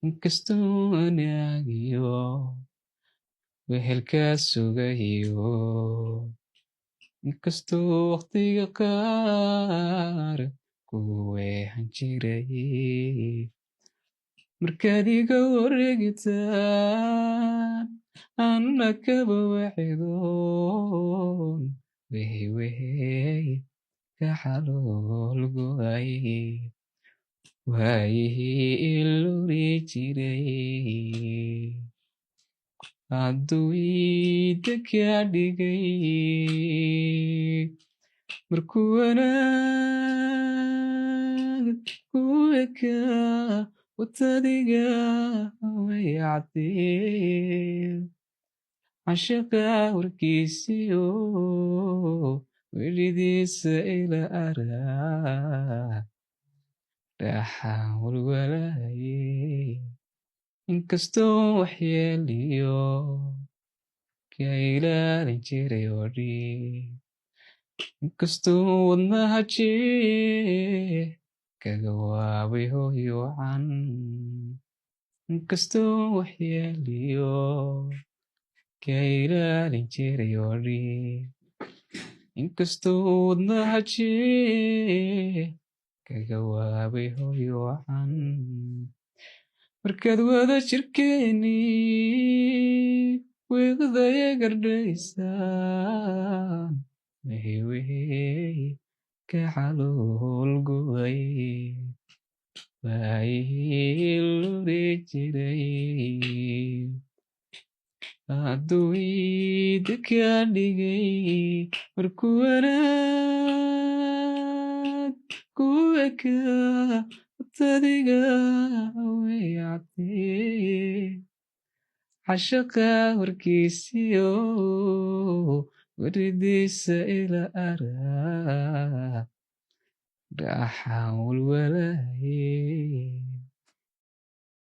Inkastoo wanaagiyo wehelkaa sugayo, inkastoo waqtiga qaar ku weehan jiray, markaad iga wareegtaan anna kaba wacidoon wehey wehey ka xalool go'ay, waayihii iluri jiray hadduu iida kaa dhigay. Markuu wanaag ku ekaa watadiga way cadee, canshaqa warkiisiyo weridiisa ila araa dhaxaan walwalaye. Inkastoo waxyeeliyo ka ilaalin jiray wadhi, inkastuu wadnaha jeex kaga waabay hooyo wacan, inkastuu waxyeeliyo ka ilaalin jiray wadhi, inkastuu wadnaha jeex kaga waabay hooyo wacan. Markaad wada jirkeeni wiiqdaya gardhaysaan, wehey wehey ka xalool go'ay, waayihii luri jiray hadduu iida kaa dhigay. Markuu wanaag ku ekaa watadiga way cadee, cashaqa warkiisiyo weridiisa ila araa dhaxaan walwalaye.